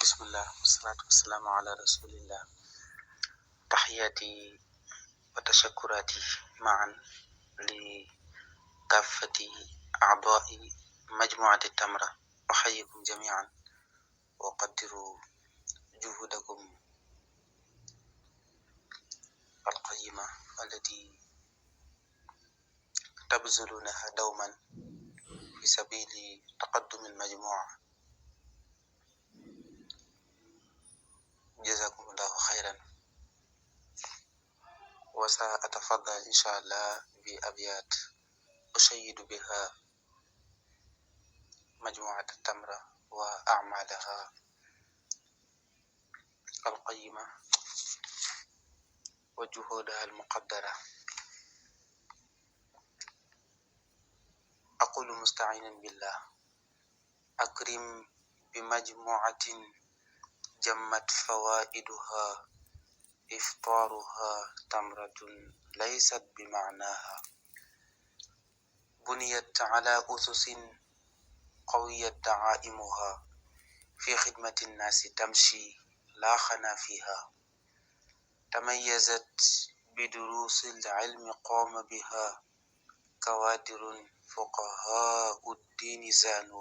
bismillah wasalaatu wasalaamu ala rasulillah taxiyati wa tashakurati maan li kaafati aadai majmuati tamra uxayikum jamian wa qaddiru juhudakum alqayima allati tabzulunaha dawman fi sabili taqaddumi almajmua. جزاكم الله خيرا. وسأتفضل إن شاء الله بأبيات أشيد بها مجموعة التمرة وأعمالها القيمة وجهودها المقدرة. أقول مستعينا بالله أكرم بمجموعة جمت فوائدها إفطارها تمرة ليست بمعناها بنيت على أسس قويت دعائمها في خدمة الناس تمشي لا خنا فيها تميزت بدروس العلم قام بها كوادر فقهاء الدين زانوا